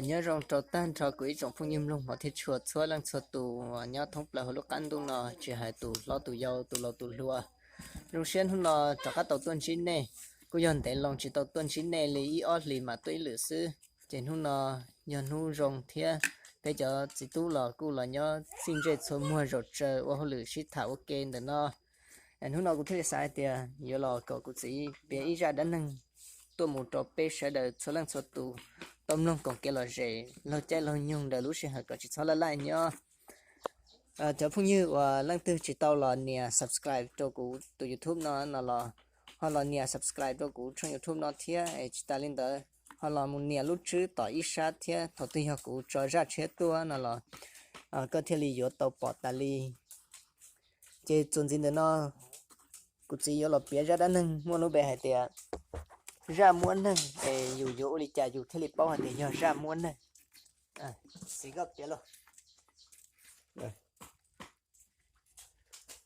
Nyob zoo rau tag nrho kuv ib tsoom phooj ywg mloog hmov thiab tshua txhua leej txhua tus uas nyob thoob plaws hauv lub qab ntuj no, tsis hais tus hlob tus yau tus laus tus hluas. Zoo siab hnub no rov qab tau tuaj ntsib nej, kuj yog ntev loo tsis tau tuaj ntsib nej li ib ob hlis mam tuaj ib lwm xwb. Ces hnub no yog hnub zoo thiab peb cov txiv tub los kuj los nyob txij ntsej txhua muag zaum tsaws ua hauj lwm sib tham ua ke ntawm no. Hnub no kuv thiaj li xav hais tias yuav los kom kuv txiv piav ib zaj dab neeg tuaj mus rau peb sawv daws txhua leej txhua tus tau mloog koom kev lom zem laug caij laug nyoog ntawm lub sij hawm kom tsis txhob laj laj nyob. Cov phooj ywg uas leej twg tsis tau los nias subscribe rau kuv tus YouTube no no los ho los nias subscribe rau kuv tshooj YouTube no thiab es tsis tas li ntawd ho los mus nias lub tswb tom ib sab thiab thaum twg yog kuv tso zaj tshiab tuaj no los koj thiaj li yuav tau pom tas li. Ces txuas ntxiv ntawm no kuv txiv yuav los piav zaj dab neeg muaj lub npe hais tias zaj muab neeg es yus yuav ua li cas yus thiaj li paub hais tias yog zaj muab neeg. Txiv koj piav lauj.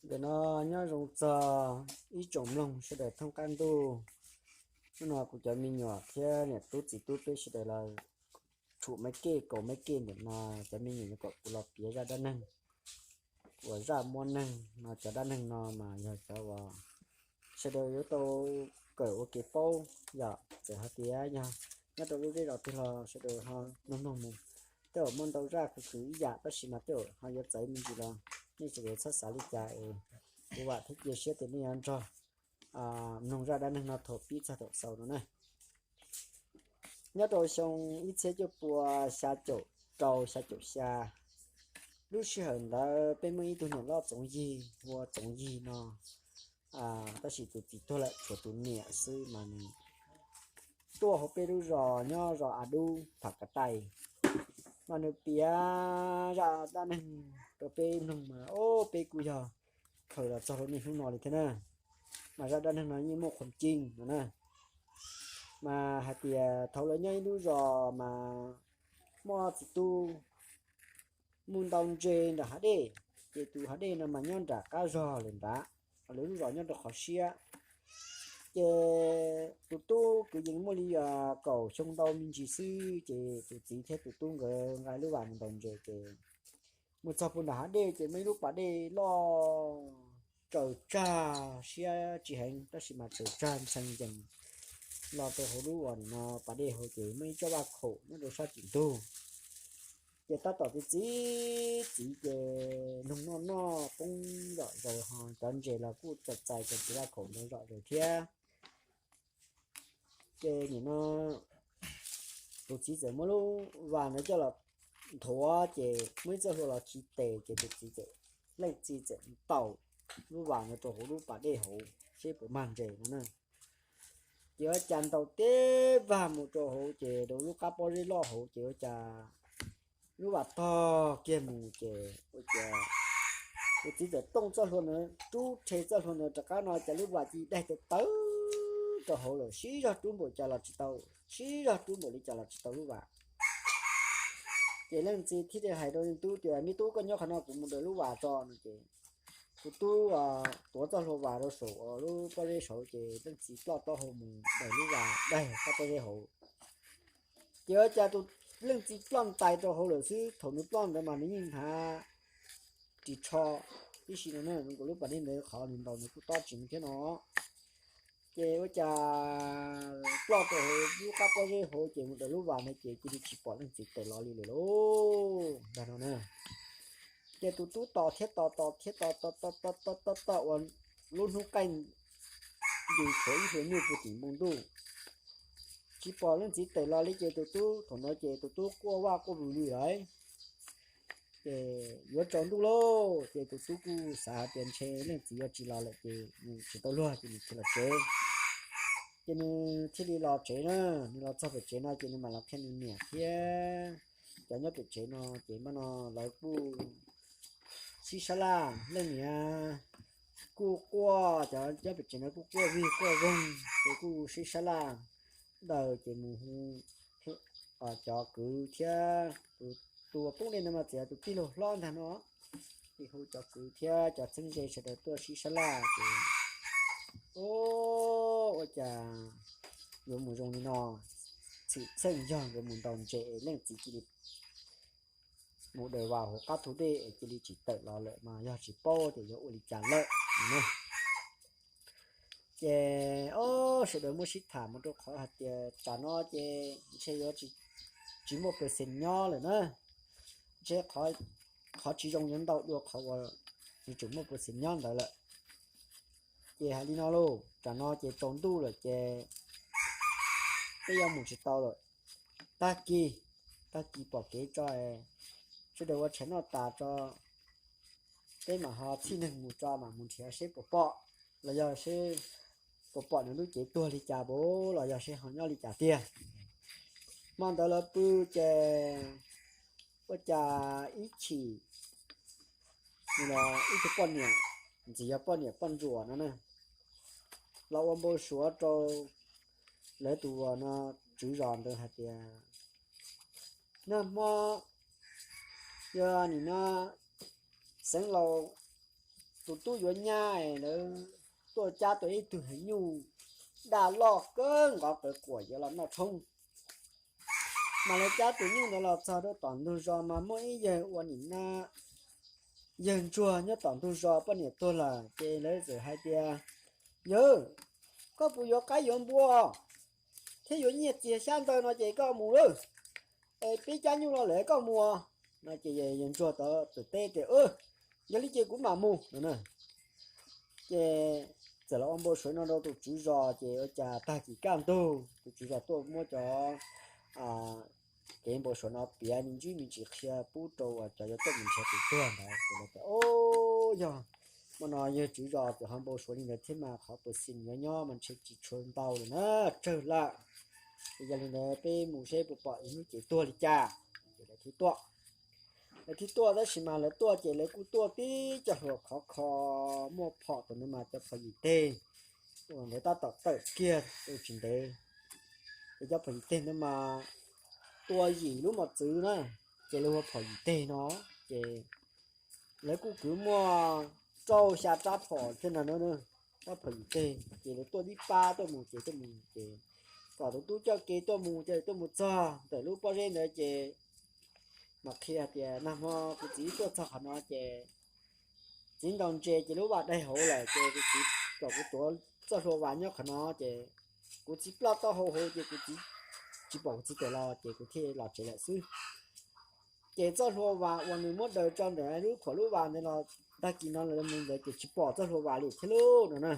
Ntawm no nyob zoo txog ib tsoom mloog sawv daws thoob qab ntuj. Hnub no kuv cov me nyuam thiab niam tub txiv tub peb sawv daws los tshum maiv kej kaus maiv kej ntawm no, cov me nyuam yuav kom kuv los piav zaj dab neeg uas zaj muab neeg no. Cov dab neeg no mas yog cov uas sawv daws yuav tau kawm ua kev paub yom. Txawm hais tias yog nyob rau lub zej zos twg los sawv daws ho mloog mloog mus. Tej zaum muaj ntau zaj khwv khwv ib yam tab sis mas tej zaum ho yuav txawv me ntsis los nej sawv daws txhob xav li cas es kuv vam thiab cia siab tias nej yuav nrog mloog zaj dab neeg no thaum pib txog thaum xaus no na. Nyob rau xyoo ib txhiab cuaj pua xya caum rau xya caum xya, lub sij hawm ntawd peb muaj ib tug niam loj Txoov Yig, hu ua Txoov Yig no, tab sis tus txiv tuag lawm tshuav tus niam xwb mas nws tuaj hauv peb lub zos nyob zos A Dub Pham Kav Tais. Mas nws piav zaj dab neeg rau peb mloog mas o, peb kuj yog khaws los txog rau niaj hnub no li thiab na. Mas zaj dab neeg no yeej muaj qhuam ceeb no na. Mas hais tias thaum lawv nyob ib lub zos mas muaj txiv tub mus ntaus ntses nram hav dej, ces tus hav dej no mas nyob nram qab zog lawm nrad, lawv lub zos nyob rau qhov siab. Ces tus tub kwv yees muaj li kaum xyoo ntau me ntsis xwb ces tus txiv thiab tus tub nkawd nqa lub vas mus ntaus ntses ces mus txog puag nram hav dej ces muaj ib lub pas dej loj tsaws tsag siab tsis heev tab sis mas tsaws tsag ntxhee ncees los rau hauv lub uas nim no pas dej hauv ces muaj ib tsob vaj khaum nyob rau sab tim ntug. Ces tab tom txiv txiv txiv ces noog noj noj poob zom zaws ho cov ntses los kuj txais txais cov txiv vaj khaum ntawd zom zaws thiab. Ces nim no tus txiv txawm muab lub vas ntawd coj los nthuav ces muaj ib txoj hlua los khi tes ces tus txiv txawm, leej txiv txawm ntaus lub vas ntawd rau hauv lub pas dej hauv seb puas mag ntses no na. Ces ua cas ntaus tib vag mus rau hauv ces rau lub qab pob zeb loj hauv ces ua cas lub vas tog kiag mus ces ua cas tus txiv txawm tooj txoj hlua ntawd rub rhe txoj hlua ntawd rov qab no cas lub vas cia li daig tawv tawv rau hauv lawm, sib zog rub npaum cas los tsis tau, sib zog rub npaum li cas los tsis tau lub vas. Ces leej txiv thiaj li hais rau leej tub tias, me tub, koj nyob qhov no kuv mus daws lub vas tso no ces tus tub tuav txoj hlua vas rau saum lub pob zeb saud ces leej txiv ploj taub hau mus daws lub vas daig qab pob zeb hauv. Ces ua cas tus leej txiv ploj ntais rau hauv lawm xwb, thaum nws ploj ntawd mas nws yeej hnav ris tsho tib si no na, nws nkaus lub pas dej ntawd qhov nws ntaus nws kuj tob tsis mus thiab no. Ces ua cas ploj rau hauv lub qab pob zeb hauv ces mus daws lub vas ntawd ces cia li tsis pom leej txiv tes los li lawm lauj, ntag no na. Ces tus tub tos thiab tos tos thiab tos tos tos tos tos tos ua lub hnub qaij nti tshuav ib hlua nyuj puag tim npoo ntuj, tsis pom leej txiv tes los li ces tus tub thaum no ces tus tub quaj vaj quaj vwg li lawm. Ces yuav tsaus ntuj lauj ces tus tub kuj xav hais tias ntshe leej txiv yuav tsis los lawm ces nws tsis tau luag ces nws thiaj los tsev. Ces nws thiaj li los tsev na, nws los txog pem tsev no ces nws mam los qhia nws niam thiab cov nyob pem tsev no ces npaj no lawv kuj sib sab laj, leej niam kuj quaj, cov nyob pem tsev no kuj quaj vig quaj voog ces kuj sib sab laj daws ces mus hu cov kwv thiab tus, tus uas poob dej no mas txawm yog tus tij laug hlob ntag no, ces hu cov kwv thiab cov txheeb ze sawv daws tuaj sib sab laj ces, o, ua cas yuav mus zoo li no. txwm txheej yog nkawd mus ntaus ntses es leej txiv cia li mus daws vas hauv qab thu dej es cia li tsis tawm los lawm mas yog tsis paub tias yuav ua li cas lawm no. Ces ob sawv daws muab sib tham mus rau qhov hais tias tsam no ces ntshe yuav tsis muaj pes xees nyob lawm na, ntshe qhov tsis zoo yuav ntau dua qhov uas nws tseem muaj pes xees nyob ntawd lawm. Ces hais li no lauj, tsam no ces tsaus ntuj lawm ces peb yuav mus tsis tau lawm. Tag kis, tag kis pom kev tso, sawv daws ua tshais noj tas tso, peb mam ho txhij neeg mus tso mam mus nrhiav seb puas pom, los yog seb puas pom nws lub cev tuag li cas puas los yog seb ho nyob li cas tiag. Hmo ntawd lawv pw ces ua cas ib chim ib tug poj niam, ntxim yog poj niam poj ntsuam no na, los ua npau suav rau lawv tus uas no tswv zos ntawd hais tias, nag hmo yog nim no xeev laus tus tub yuav nyab, lawv tuaj cab tau ib tug heev nyuj daj loj kawg nqov qawv quam yuav los noj tshoob. Mas lawv cab tus nyuj ntawd los txog rau tom ntug zos mas muaj ib yawg ua nim no yawg ntsuag nyob tom ntug zos poj niam tuag lawm ces lawv txawm hais tias, yawg, koj puas yuav qaib yuav npua thiab yuav nyiaj txiag xyab ntawv no ces koj mus lawm, es peb cab nyuj los lawm koj mus no. Ces yawg ntsuag txawm teb tias, yog li ces kuv mam mus no. Ces txawm los ua npau suav no rau tus tswv zos ces ua cas tag kis kaj ntug tus tswv zos tuaj muab cov kev npau suav no piav me ntsis me ntsis qhia pub rau uas cov yuav tuaj mus nrhiav tus tuag ntawd ces lawv tias, o, yog hmo no yawg tswv zos txawm ho npau suav li ntawd thiab mas qhov pes xees yuav nyob mas ntshe tsis tshua ntau lawm na, tsawg lawm. Ces yog li ntawd peb mus seb puas pom ib lub cev tuag li cas. Ces lawv thiaj tuaj, lawv thiaj tuaj tab sis mas lawv tuaj ces lawv kuj tuaj tib co hluas khov kho, muaj phom tus ntawd mas cov phom yim teg uas ntawd tab tom tawm kiag tsis ntev. Ces cov phom yim teg ntawd mas tua yim lub mos txwv na, ces lawv hu ua phom yim teg no. Ces lawv kuj kwv muaj rau xya rab phom thiab no, rab phom yim teg ces lawv tuaj tib pab tuaj mus ces tuaj mus ces kom tus tub coj kev tuaj mus ces tuaj mus txog ntawm lub pob zeb ntawd ces mam qhia tias, nag hmo kuv txiv tuaj txog qhov no ces txiv ntaus ntses ces lub vas daig hauv lawm ces kuv txiv kom kuv tuav txoj hlua vas nyob qhov no ces kuv txiv ploj taub hau hauv ces kuv txiv tsis pom kuv txiv tawm los ces kuv thiaj los tsev lawm xwb. Ces txoj hlua vas uas nws muab daws tso ntawm lub khuam lub vas ntawd los tag kis no lawv mus ntawd ces tsis pom txoj hlua vas li thiab lauj no na.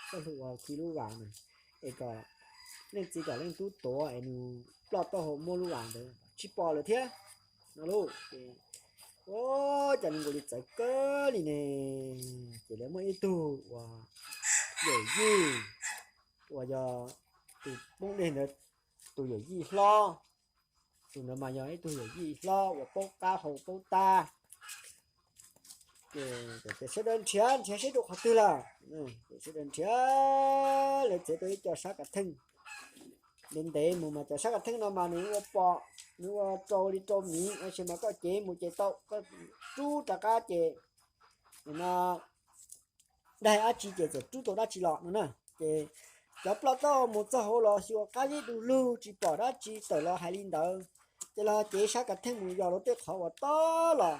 Txoj hlua vas khi lub vas na, es kom leej txiv kom leej tub tuav es nws ploj taub hau muab lub vas ntawd tsis pom lawm thiab no lauj. Ces ua cas nws nkaus li txawv kawg li ne. Ces lawv muaj ib tug uas yawm yij uas yog tus poob dej ntawd tus yawm yij hlob, tus ntawd mas yog ib tug yawm yij hlob uas paub qab hau paub tab. Ces sawv daws nrhiav nrhiav seb rau qhov twg lawm, sawv daws nrhiav, lawv txev tau ib co sab kav theej ntev ntev mus mas cov sab kav theej no mas nws ua pom, nws ua rau li rau miv tab sis mas koj cev mus ces tau, koj rub rov qab ces no daig dab tsi ces txawm rub tau dab tsi los no na. Ces cov ploj taub hau mus txog hauv los xyuas qab zib du lug tsis pom dab tsi tawm los hais li ntawd, ces los cev sab kav theej mus yos rau tej qhov uas tob los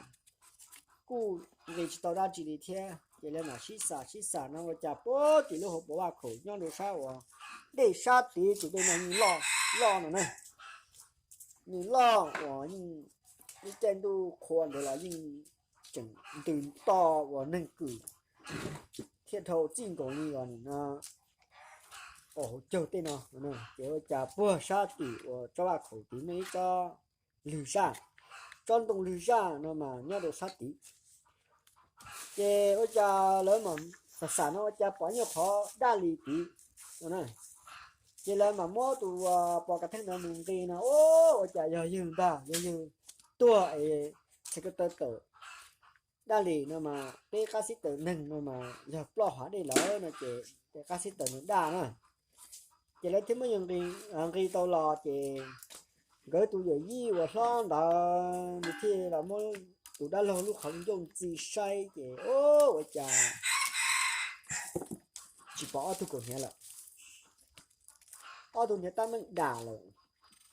kuj nqis tsis tau dab tsi li thiab. Ces lawv mam sib xam sib xam no ua cas puag tim lub hauv paus vaj khaum nyob rau sab uas dej sab tid tus dej no yeej loj loj no na, nws loj uas yeej ib caij ntuj qhua ntawd los yeej tseem ntws to uas neeg kwm thiaj dhau txij nkaus li uas nim no qos hauv caug tej no. Ces ua cas puag sab tim uas tsob vaj khaum tid muaj ib tsob lwg zaj, tsob ntoo lwg zaj no mas nyob rau sab tid. Ces ua cas lawv mam xam xam no ua cas pom nyuag qhov daj lis tid no na. Ces lawv mam muab tus pos kav theej ntawd mus nqis no, ua cas yog yawg ntag, yog yawg tuag es txhais ko taw tawm daj lis no mas peb qab xib taws neeg no mas yog ploj hav dej lawm no ces peb qab xib taws nws daj na. Ces lawv thiaj muab yawg nqis tau los ces nkawd tus yawm yij uas hlob ntawd nws thiaj los muab tus dab laug lub qhov ncauj ntxi saib ces ua cas tsis pom ob tug kaus hniav lawm. Ob tug hniav tab meeg dam lawm.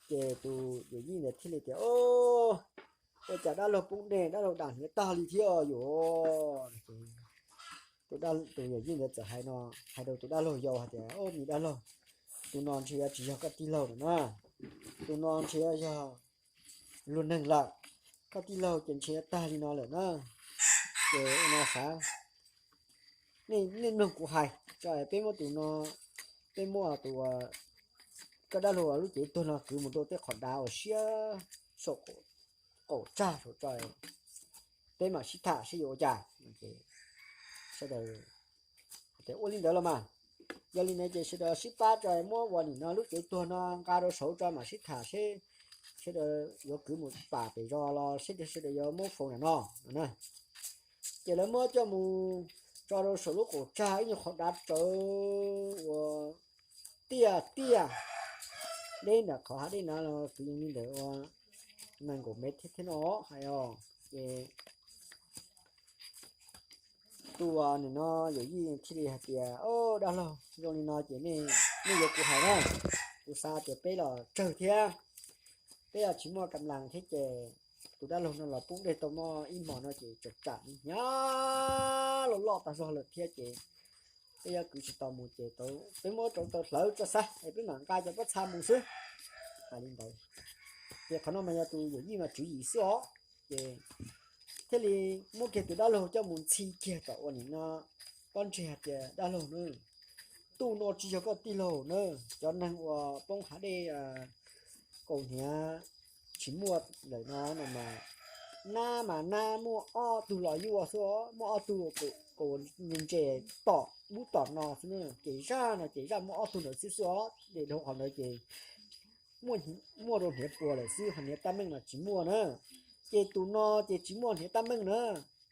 Ces tus yawm yij ntawd thiaj li tias, Ua cas dab laug poob dej dab laug dam hniav tag li thiab yuav? Tus, tus yawm yij ntawd txawm hais no, hais rau tus dab laug yau hais tias, Au, me dab laug, tus no ntshe yuav tsis yog koj tij laug lawm na, tus no ntshe yuav yog luag neeg lawm, koj tij laug ces ntshe yuav tag li no lawm na. Ces ua no xav, nej mloog kuv hais tso, peb muab tus no, peb muab tus, koj dab laug lub cev tuag no kwv mus rau tej qhov dav uas siab saum qaum tsag saum tso, peb mam sib tham seb yuav ua cas. Sawv daws tias, Ua li ntawd los mas. Yog li ntawd ces sawv daws sib pab tso, muab uas nim no lub cev tuag no nqa rau saud tso mam sib tham seb sawv daws yuav kwv mus pam pem zos los seb sawv daws yuav muab faus nram no. Ces lawv muab coj mus tso rau saum lub qaum tsag ib nyuag qhov dav tsawv uas tiaj tiaj, deb ntawm qhov hav dej na los kwv yees li ntawm ua nees nkaum mev thiab thiab no hais os. Ces tus uas nim no yawm yij thiaj li hais tias, Au, dab laug, zoo li no ces nej yuav kuv hais na, kuv xav tias peb los tsawg thiab, peb los tsis muaj kam las thiab ces tus dab laug no los poob dej tau muaj ib hmos no ces tsam tsam hnyav loj loj tag zog lawm thiab ces peb yuav kwv tsis tau mus ces peb muab rauv taws hlawv tso xav es peb mam nqa cov pob txha mus xwb. Hais li ntawd, ces qhov no mas yog tus yawm yij mas tswv yim xwb os. Ces thiaj li muab kiag tus dab laug coj mus ntxhi kiag tom uas nim no pob ntseg hais tias, Dab laug na, tus no tsis yog koj tij laug na. Cov neeg uas poob hav dej kaus hniav tsis muaj lawm no no mas, nab mas nab muaj ob tug los yuaj xwb os, muaj ob tug kaus ntses tom ub tom no xwb na, ces zaj no ces zaj muaj ob tug ntawd xwb xwb os, ces dhau qhov ntawd ces muaj rau hniav puas lawm xwb, ho hniav tab meeg mas tsis muaj na. Ces tus no ces tsis muaj hniav tab meeg na,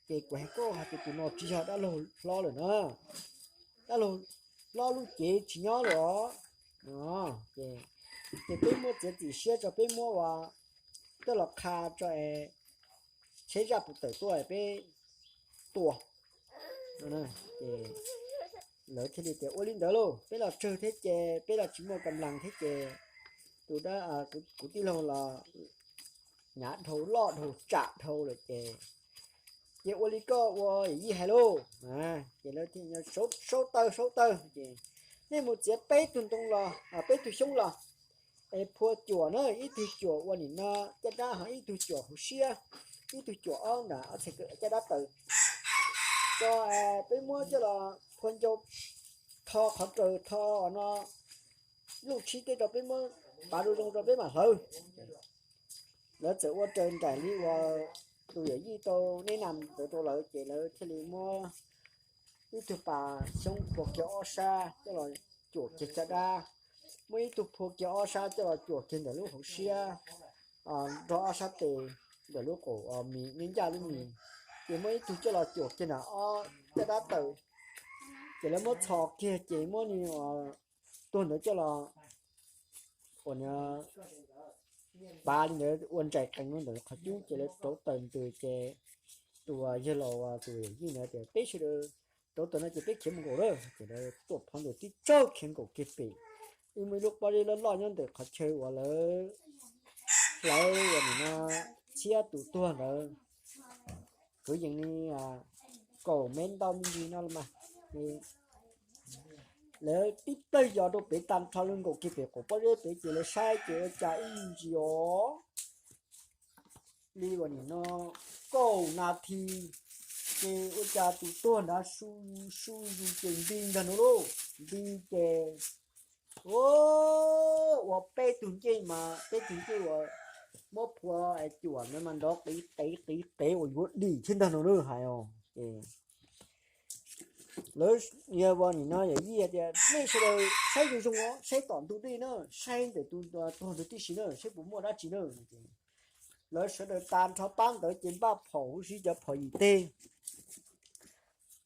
ces kuv hais koj hais tias tus no tsis yog dab laug hlob lawm na, dab laug hlob lub cev tsis nyob lawm os. Ces peb muab txiav txim siab tso, peb muab ua coj los qha tso es tsheb zaj puas tawm tuaj peb tua. Ces lawv thiaj li tias, Ua li ntawd lauj, peb los tsawg thiab ces peb los tsis muaj kam las thiab ces tus, kuv tij laug los hnyav dhau loj dhau tsam dhau lawm ces, ces ua li koj ua yawm yij hais lauj. Ces lawv thiaj saub taw saub taw ces, Nej mus txiav peb tug ntoo los, peb tug xyoob los, es phua cuam na, ib tug cuam ua nim no caj dab, ho ib tug cuam hauv siab, ib tug cuam ob nram ob txhais caj dab taws, tso, peb muab coj los phua ncau, tho qhov raws tho no, luj tshib tej rau peb muab pav zoo zoo rau peb mam hlawv. Lawv txawm ua raws nraim li uas tus yawm yij tau neb nam ntawd rau lawv ces lawv thiaj li muab ib tug pas xyoob phua kiag ob sab coj los cuam kiag caj dab, muab ib tug phua kiag ob sab coj los cuam kiag ntawm lub hauv siab, nrog ob sab tes ntawm lub qaum mis, nyob ncaj lub mis, ces muab ib tug coj los cuam kiag ntawm ob caj dab taws, ces lawv muab txhos kiag ces muab nws tuag ntawd coj los ua, pav li ntawd ua ntsais qees ntawm qhov cub ces lawv rauv taws ntws ces tus yawg laus tus yawm yij ntawd tias, Peb sawv daws rauv taws no ces peb khiav mus nkaum lawm. Ces lawv tuaj phov ntawm tib tsaug khiav nkaum kiag pem, wb muaj ib lub pob zeb loj loj nyob ntawm qhov chaw uas lawv hlawv uas nim no txhiab tus tuag ntawd, kwv yees li kaum mev ntau me ntsis no los mas. Lawv tib plawg yos rau pem tag nrho, lawv nkaum kiag pem qaum pob zeb pem ces lawv saib ces ua cas ib ntsis os, li uas nim no kaum nas this ces ua cas tus tuag ntawd su, su zus ces nti ntag no lauj, nti ces ua peb tug ncej mas, peb tug ncej uas muab phua cuam ntawd mas nrov qiv qev qiv qev uas yuav dim thiab ntag no na hais os. Ces lawv, yawg ua nim no yawm yij tias, Nej sawv daws saib zoo zoo os, saib tom ntug dej na, saib ntawm tus tuag ntawd tib si na, saib puas muaj dab tsi na. Lawv sawv daws tag nrho pab ntawd ces npaj phom huv si cov phom yim teg,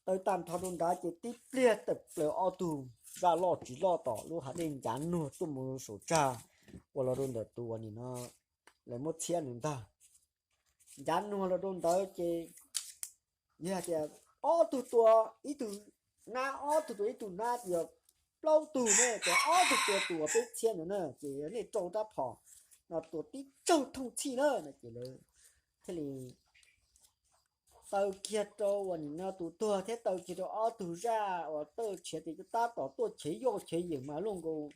taw tag nrho rau nrad ces tib pliag tawm plaws ob tug zaj loj tsis loj tom lub hav dej ncav nuag tuaj mus saum tsag uas los rau ntawm tus uas nim no lawv muab txhiab nws ntag. Ncav nuag los rau ntawd ces yog hais tias ob tug tua ib tug nab, ob tug tua ib tug nab ces yog plaub tug ne, ces ob tug tua tus uas peb txhiab ntawd na, ces yog nej rau rab phom no tua tib tsaug thooj txhij na no ces lawv thiaj li taw kiag rau uas nim no tus tuag thiab taw kiag rau ob tug zaj uas tawj tshiav tes tab tom tuaj chev yoj chev yeem mas luaj nkaus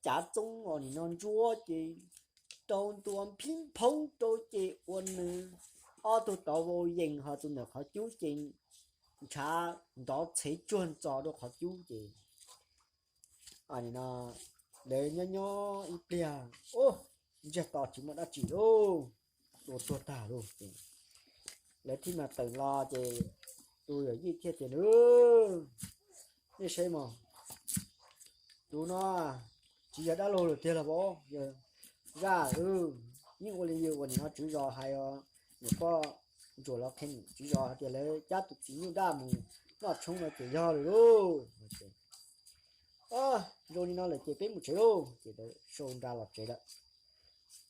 cav txoob uas nim no ntsuab ces rau ntua phib phoob rau ces ua nws ob tug tov vau yees ho tus ntawm qhov cub ces ntshav nrov txhev tsuag ntxo rau qhov cub ces no lawv nyob nyob ib pliag, ntsiag to tsis muaj dab tsi lauj, tua tuag tag lauj ces lawv thiaj mam tawm los ces tus yawm yij thiaj tias, Lauj, nej saib mog, tus no tsis yog dab laug lawm tiag los as, yog zaj, yeej ua li yus uas nim no tswv zos hais os, niam poj ntsuam los qhia tswv zos hais tias lawv cab tus txiv nyuj daj mus noj tshoob no ces yog lawm lauj. Zoo li no lawm ces peb mus tsev lauj ces lawv sau nra los tsev lawm.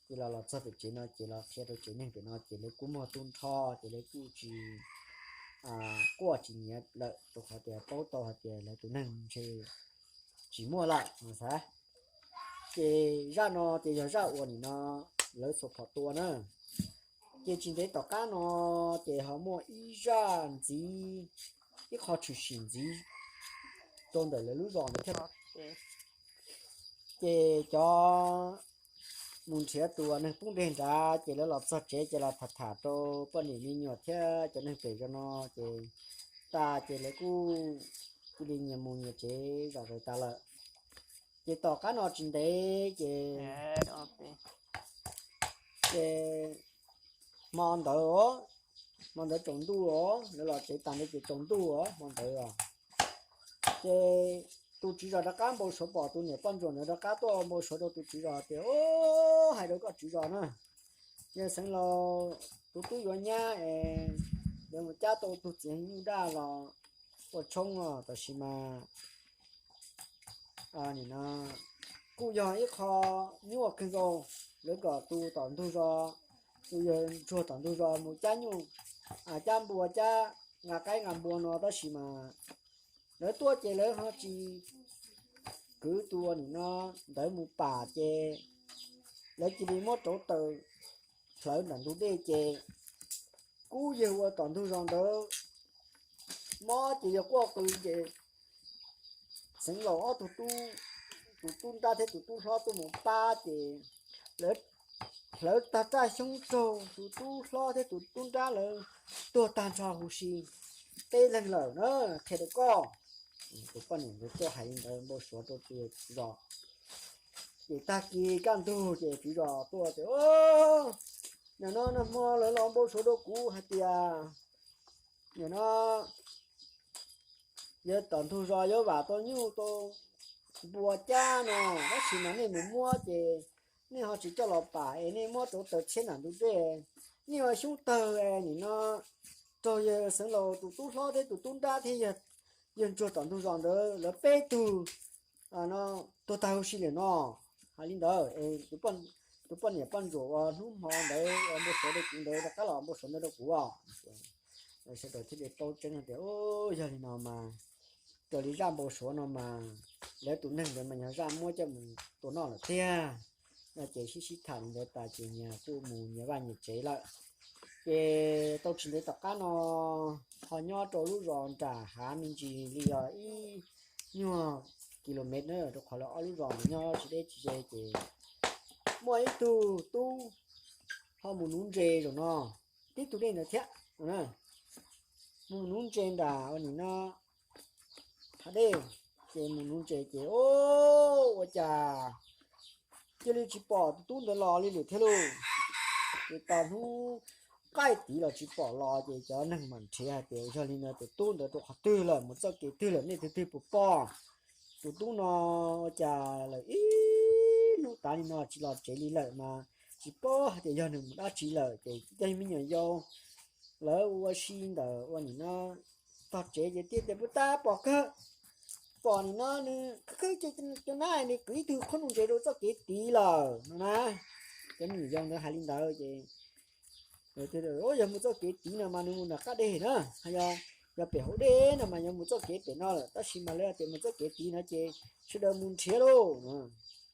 Ces los los txog pem tsev no ces los qhia rau tsev neeg pem no ces lawv kuj muag tu nrho ces lawv kuj tsis quaj tsis nyiav lawm rau qhov tias paub tau hais tias lawv tus neeg ntshe tsis muaj lawm no xav. Ces zaj no ces yog zaj uas nim no lawv xuas phom tua na. Ces tsis ntev tom qab no ces ho muaj ib zaj ntxiv, ib qho tshwm sim ntxiv rau ntawm lawv lub zos ntawd thiab. Ces cov mus nrhiav tus neeg poob dej nrad ces lawv los txog tsev ces los tham tham rau poj niam me nyuam thiab cov neeg pem zos no ces tas ces lawv kuj cia li nyias mus nyias tsev zom zaws tas lawm. Ces tom qab no tsis ntev ces ces hmo ntawd, hmo ntawd tsaus ntuj os, lawv los tsev tas ntawd ces tsaus ntuj os hmo ntawd os. Ces tus tswv zos rov qab npau suav pom tus niam poj ntsuam ntawd rov qab tuaj npau suav rau tus tswv zos tias, Hais rau koj tswv zos na, yawg Xeev Laus tus tub yuav nyab es yuav mus cab tau tus txiv nyuj daj los ua tshoob os, tab sis mas nim no kuj yog ib qho nyuaj kawg nkaus, lawv kom tus tom ntug zos, tus yawg ntsuag tom ntug zos mus cab nyuj, cab npua cab nqa qaib nqa npua no tab sis mas lawv tuaj ces lawv ho tsis kwv tus nim no ntawd mus pam ces lawv cia li muab rauv taws plhawv nram ntug dej ces kuj yawg ua tom ntug zos ntawd mob ces yawg quaj qw ces Xeev Laus ob tug tub, tus tub nrab thiab tus tub hlob tuaj mus pab ces lawv hlawv tag raj xyoob raug tus tub hlob thiab tus tub nrab lawv tuag tag nrho huv si peb leeg lawm na, qhia rau koj. Tus poj niam ntawd tuaj hais li ntawd npau suav rau tus zos. Ces tag kis kaj ntug ces tswv zos tuaj tias, Nim no nag hmo lawv los npau suav rau kuv hais tias nim no yawg tom ntug zos yuav vam tau nyuj tau npua cab no, tab sis mas nej mus muab ces nej ho tsis coj los pam es nej muab rauv taws tshiab nram ntug dej, nej ua xyoob tawg es nim no raug yawg Xeev Laus tus tub hlob thiab tus tub nrab thiab yawg ntsuag tom ntug zos ntawd lawv peb tug no tuag tag huv si lawm no. Hais li ntawd es tus poj niam poj ntsuam uas hnub hmo ntawd uas npau suav rau kuv ntawd rov qab los npau suav ntawd rau kuv os. Sawv daws thiaj li paub tseeb tias, Yog li no mas raws li zaj npau suav no mas lawv tus neeg ntawd mas yog zaj muab coj mus tua noj lawm tiag. No ces sib sib tham li ntawd tas ces nyias kuj mus nyias vaj nyias tsev lawm. Ces tau tsis ntev tom qab no ho nyob rau lub zos nram hav me ntsis li yog ib nyuag kilomev na, rau qhov lawv ob lub zos ntawd nyob tsis deb tsis ze ces muaj ib tug tub ho mus nuv ntses zaum no tib tug dej ntawd thiab. Mus nuv ntses nram ua nim no hav dej, ces mus nuv ntses ces ua cas cia li tsis pom tus tub ntawd los li lawm thiab lauj. Ces tos hnub qaij tiv los tsis pom los ces cov neeg mam nrhiav hais tias yog li no tus tub ntawd rau qhov twg lawm, mus txoj kev twg lawm, nej twg twg puas pom tus tub no. Ua cas lawm ib hnub tav li no tsis los tsev li lawm mas tsis paub hais tias yog nws mus dab tsi lawm. Ces cov me nyuam yaus lawv ua si ntawm ua nim no tog tsev ces thiaj tias, Puas tab pom kawg, pom nim no nws khwb khwb cov nab nws kwv ib tug qhob nuv ntses rau txoj kev tiv lawm no na. Cov me nyuam yaus ntawd hais li ntawd ces, Yog mus txoj kev tiv no mas nws mus nram qab deg na, yog pem hauv dej no mas yog mus txoj kev pem no lawm, tab sis mas lawv tias mus txoj kev tiv no ces sawv daws mus nrhiav lauj.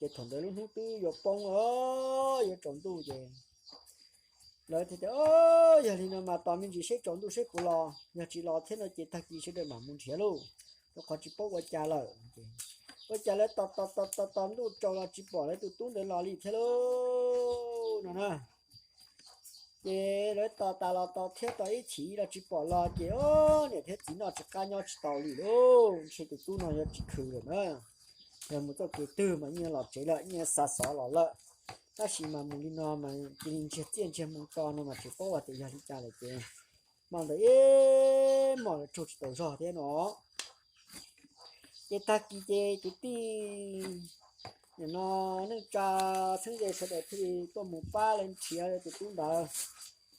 Ces thaum ntawd lub hnub twb yuav poob os, yuav tsaus ntuj ces lawv thiaj tias, Yog li no mas tos me ntsis seb tsaus ntuj seb puas los, yog tsis los thiab no ces tag kis sawv daws mam mus nrhiav lauj, rau qhov tsis paub ua cas lawm. Ua cas lawv tos tos tos tos tos ntuj tsaus los tsis pom lawv tus tub ntawd los li thiab lauj no na. Ces lawv tos tas los tos thiab tos ib chim los tsis pom los ces, o, niam thiab txiv noj tsis qab nyob tsis tau li lauj, ntshe tus tub no yuav tsis khwv lawm na. Yog mus txoj kev twg mas yeej los tsev lawm, yeej xa xov los lawm. Tab sis mas mus li no mas cia li ntsiag txiaj ntsiag moo to no mas tsis paub hais tias yog li cas lawm ces hmo ntawd ib hmos los tsaug tsis tau zog thiab no. Ces tag kis ces kwv tij nim no neej tsa xeeb ze sawv daws thiaj li tuaj mus pab lawv nrhiav tus tub ntawd.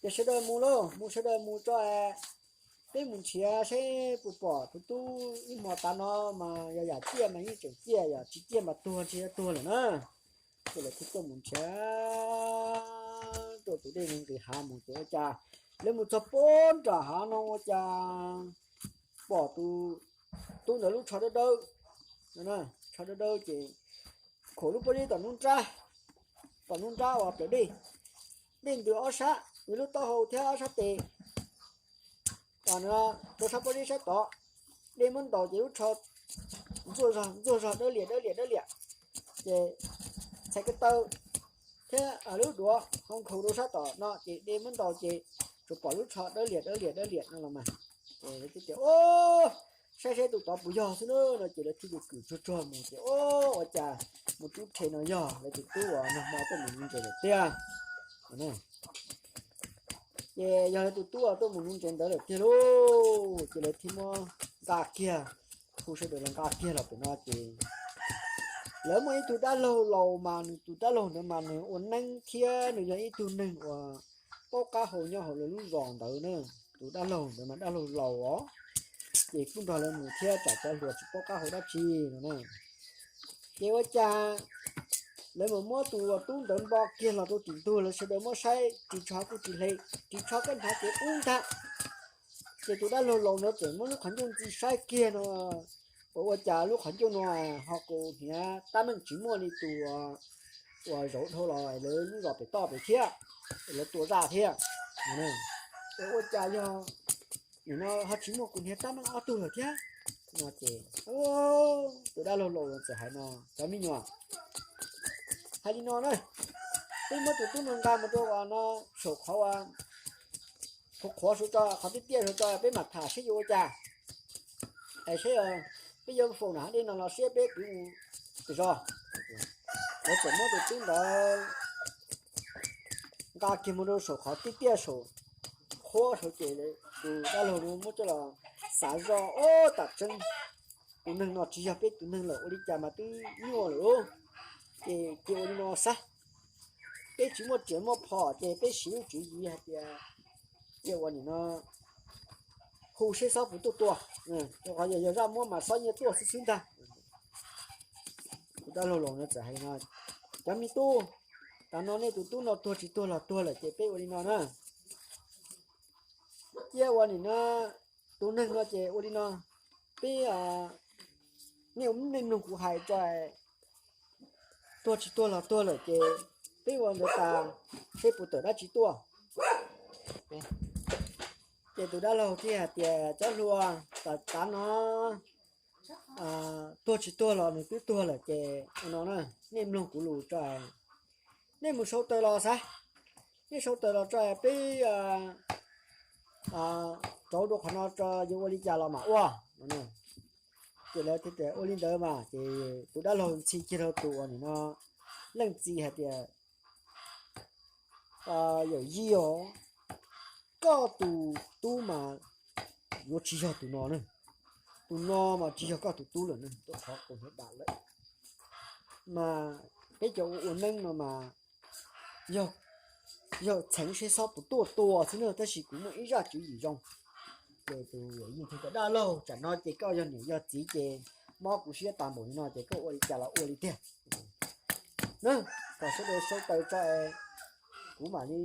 Ces sawv daws mus lauj, mus sawv daws mus tso, peb mus nrhiav seb puas pom tus tub, ib hmo tas no mas yog yam ciaj mas yeej tseem ciaj, yog tsis ciaj mas tuag ntshe yuav tuag lawm na. Ces lawv thiaj tuaj mus nrhiav rau tus dej nqis hav mus ces ua cas lawv mus txog puag nram hav no ua cas pom tus tub ntawd lub tsho dawb dawb, tsho dawb dawb ces khuam lub pob zeb tom hnub nrab, tom hnub nrab uas plawv dej, dej ntws ob sab, nws lub taub hau thiab ob sab tes rau sab pob zeb sab tod, dej muab ntaus ces lub tsho ntxuaj zog ntxuaj zog dawb liam dawb liam dawb liam, ces txhais ko taw thiab lub duav hau nkhaus rau sab tom no ces dej muab ntaus ces tsuas pom lub tsho dawb liam dawb liam dawb liam no los mas. Ces tias, Saib saib tus tod puas yog xwb na no ces lawv thiaj li kwm tsuag tsuag mus ces, o, ua cas mus rub rhe no yog lawv tus tub uas nag hmo tuaj mus nuv ntses lawm tiag. Ces yog lawv tus tub uas tuaj mus nuv ntses ntawd lawm tiag lauj. Ces lawv thiaj muab nqa kiag, hu sawv daws los nqa kiag los pem no ces lawv muaj ib tug dab laug laus mas nws tus dab laug ntawd mas nws ua neeb thiab nws yog ib tug neeg uas paub qab hau nyob hauv lawv lub zos ntawd na. Tus dab laug ntawd mas dab laug laus os, ces kuj nrog lawv mus thiab tsam cov hluas tsis paub qab hau dab tsi no na. Ces ua cas lawv mam muab tus tub ntawd npo kiag los rau tim ntug, lawv sawv daws muab saib ris tsho kuj tsis hle, ris tsho koj hnav ces ub ntag. Ces tus dab laug laus ntawd txawm muab lub qhov ncauj ntxi saib kiag no, ua cas lub qhov ncauj no ho kaus hniav tab meeg tsis muaj li tus uas zaum dhau los lawv lub zos pem toj pem thiab, lawv tua zaj thiab. Es ua cas yog nim no ho tsis muaj kaus hniav tab meeg ob tug lawm thiab no ces tus dab laug laus txawm hais no, Cov me nyuam, hais li no na, peb muab tus tub no nqa mus rau uas no saum qhov uas qhuav qhuav saud tso, qhov tiaj tiaj saud tso peb mam tham seb yuav ua cas. Es seb peb yuav faus nram hav dej no los seb peb kwv mus zos. Lawv txawm muab tus tub ntawd nqa kiag mus rau saum qhov tiaj tiaj saum qhuav saud ces tus dab laug no muab coj los xav zoj, Ob, tam tseeb tus neeg no tsis yog peb tus neeg lawm, ua li cas mas twb nyuaj lawm lauj. Ces cia ua li no xav, peb tsis muaj riam muaj phom ces peb siv lub tswv yim hais tias cia ua nim no hu seb xob puas tuaj tua, rau qhov yog, yog zaj muab mas xob nyiaj tuaj xwb xwb ntag. Tus dab laug laus no txawm hais no, Cov me tub, tam no nej tus tub no tuag tsis tuag los tuag lawm ces peb ua li no na, cia ua nim no tus neeg no ces ua li no, peb, nej, nej mloog kuv hais tso, tuag tsis tuag los tuag lawm ces peb ua ntawd tas seb puas tawm dab tsi tuaj. Ces tus dab laug thiaj hais tias, Cov hluas, tam, tam no tuag tsis tuag los nws twb tuag lawm ces ua no na, nej mloog kuv lus tso, nej mus sau taws los xav, nej sau taws los tso peb rauv rau qhov no tso yuav ua li cas los mam ua. Ces lawv thiaj tias, Ua li ntawd mas. Ces tus dab laug ntxhi kiag rau tus uas nim no leej txiv hais tias, Yawm yij os, koj tus tub mas yuav tsis yog tus no na, tus no mas tsis yog koj tus tub lawm na, tuaj qhov kaus hniav dam lawm. Mas peb cov ua ua neeb no mas yog txheev seb xob puas tuaj tua xwb na, tab sis kuv muaj ib zaj tswv yim zoo. Ces tus yawm yij thiaj tias, Dab laug, tsam no ces koj yog niam yog txiv ces mob kuv siab tas npaum li no ces koj ua li cas los ua li tiag. Na, kom sawv daws sau taws tso, kuv mam li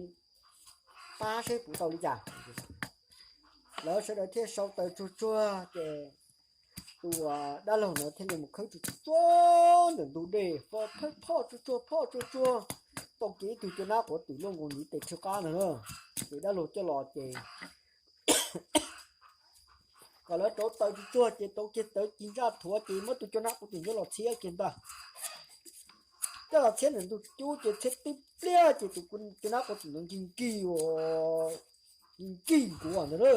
pab seb puas tau li cas. Lawv sawv daws thiaj sau taws tsuag tsuag ces tus dab laug ntawd thiaj li mus khawb tsuag tsuag ntawm ntug dej, phoj tsuag tsuag, phoj tsuag tsuag, tau kiag ib tug cua nab quav twm luaj nkaus li tes rhawv qab ntag na. Ces dab laug coj los ces kom lawv rauv taws tsuag tsuag ces rauv kiag tawv ci ntsaj thuav ces muab tus cua nab quav twm coj los txhiab kiag ntag. Coj los txhiab ntawm ntug cub ces txhiab tib pliag ces tus cua nab quav twm ntawd nkig nkig, nkig nkig nkuav ntawd na.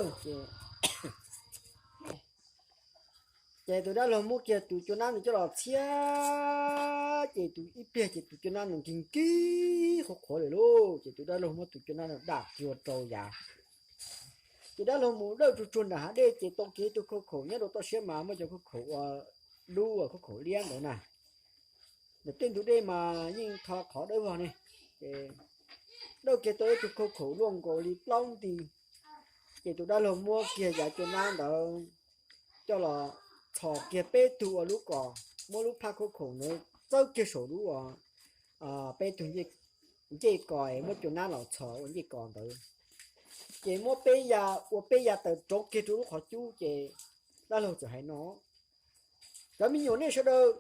Ces ces tus dab laug muab kiag tus cua nab ntawd coj los txhiab ces tus ib pliag ces tus cua nab ntawd nkig nkig qhuav qhuav lawm lauj. Ces tus dab laug muab tus cua nab ntawd dam kiag ua rau yav. Ces dab laug mus dawj tsuag tsuag nram hav dej ces tau kiag ib tug khauj khaum, nyob rau toj siab mas muaj cov khauj khaum ua dub, khauj khaum liab ntawd na. Ntawm tej ntug dej mas yeej tho qhov dawb vog ne. Ces dawj kiag tau ib tug khauj khaum luaj nkaus li plaub nti. Ces tus dab laug muab kiag yav cua nab ntawd coj los txhos kiag peb tug ua lub kos, muab lub phaj khauj khaum ntawd txawb kiag saum lub, peb tug ncej kos es muab cua nab los txhos ua ncej kos ntawd. Ces muab peb ya, ua peb ya taws rauv kiag rau lub qhov cub ces dab laug txawm hais no: Cov me nyuam nej sawv daws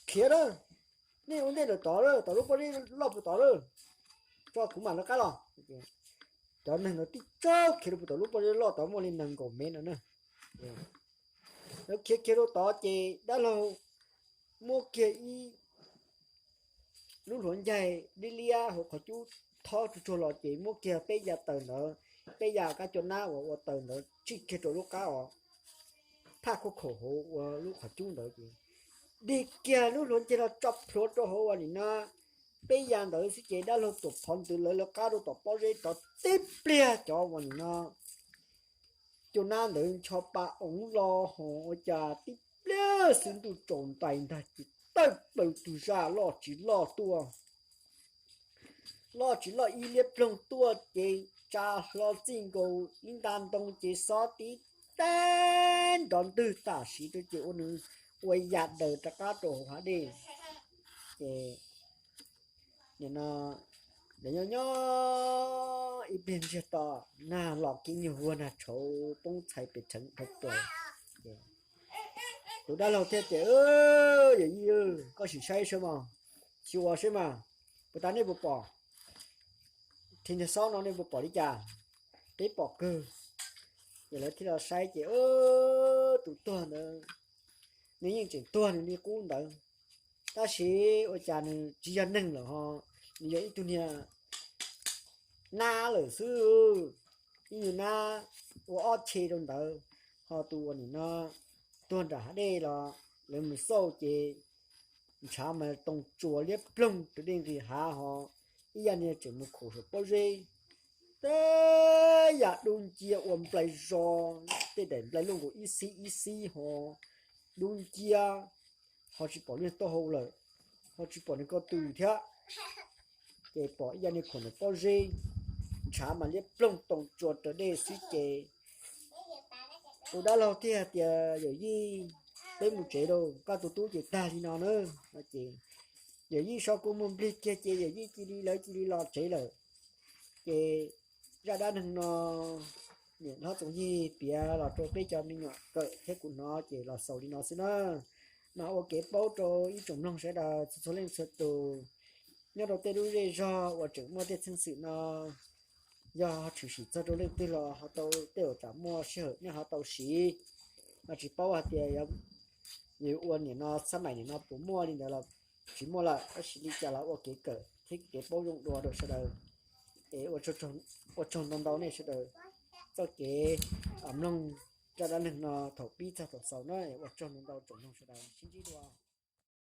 khiav lawm, nej ua ntej lawm tod lawm, tom lub pob zeb loj puag tod lawm, tso kuv mam lawv qab los. Cov neeg ntawd tib tsaug khiav rau puag tom lub pob zeb loj tod muaj li nees nkaum mev no na. Lawv khiav khiav rau tod ces dab laug muab kiag ib lub hluav ncaig liab liab hauv qhov cub thob tsuag tsuag los ces muab kiag peb ya taws ntawd, peb ya kab cua nab uas ua taws ntawd tsij kiag rau lub qab os, phaj khauj khaum hauv ua lub qhov cub ntawd ces dig kiag lub hluav ncaig los tso plhuav rau hauv uas nim no peb ya ntawd xwb ces dab laug tuam phov ntws lawv lawv qab rau tom pob zeb tod tib pliag cov uas nim no cua nab ntawd ncho pa oov lo hos ua cas tib pliag xwb ntuj tsaus ntais ntag ces tawm plaws tus zaj loj tsis loj tuaj, loj tsis loj ib liab ploog tuaj ces tsa hlo txij nkaus ib nta ntoo ces xob tib teg nrov ntwg tam sim rau ces ua nws ua ya daws rov qab rau hauv hav dej. Ces nim no lawv nyob nyob ib pliag ntsiag to, nag los kiv nyuag vuag nag tshauv poob txhais pes rheev dhau plaws. Tus dab laug thiaj tias: Yawm yij, koj sim saib saib mog, xyuas saib mas, puas tas nej puas pom, thim ntiag xob no nej puas pom li cas? Peb pom kawg. Ces lawv thiaj los saib ces tus tuag ntawd nws yeej tseem tuag nws li qub ntawd, tab sis ua cas nws tsis yog neeg lawm ho, nws yog ib tug niag nab lawm xwb. Ib nyuag nab ua ob che rau ntawd, ho tus uas nim no tuag nram hav dej los lawv mus xauj ces ntshav mas toos tsuas liab ploog rau dej nqis hav ho, ib yam niag tseem mus khaum saum pob zeb. Tej yam dub ncia ua nplai zos, tej daim nplai luaj nkaus ib xib ib xib ho dub ncia, ho tsis pom niag taub hau lawm, ho tsis pom nws ko tw thiab. Ces pom ib yam niag khaum ntawm pob zeb, ntshav mas liab ploog toos tsuas raws dej xwb ces tus dab laug thiaj hais tias: Yawm yij, peb mus tsev lauj, koj tus tub ces tag li no na. Ces yawm yij so kua muag nplig kiag ces yawm yij cia li, lawv cia li los tsev lawm. Ces zaj dab neeg no niam hlob Txoov Yig piav los rau peb cov me nyuam kawm thiab kuv hnov ces los xaus li no xwb na. Mas ua kev paub rau ib tsoom mloog sawv daws txhua txhua leej txhua tus nyob rau tej lub zej zog uas tseem muaj tej txheej xwm no, yog tshwm sim txog rau leej twg los ho tau, tej uas tsam muaj sij hawm nej ho tau siv. Mas tsis paub hais tias yog ua nim no xab maim nim no puas muaj li ntawd los tsis muaj lawm, tab sis li cas los ua kev kawm thiab kev paub zoo dua rau sawv daws. Es ua tsaug ntau ntau nej sawv daws txoj kev mloog zaj dab neeg no thaum pib txog thaum xaus na, ua tsaug ntau ntau tsoom mloog sawv daws, sib ntsib dua.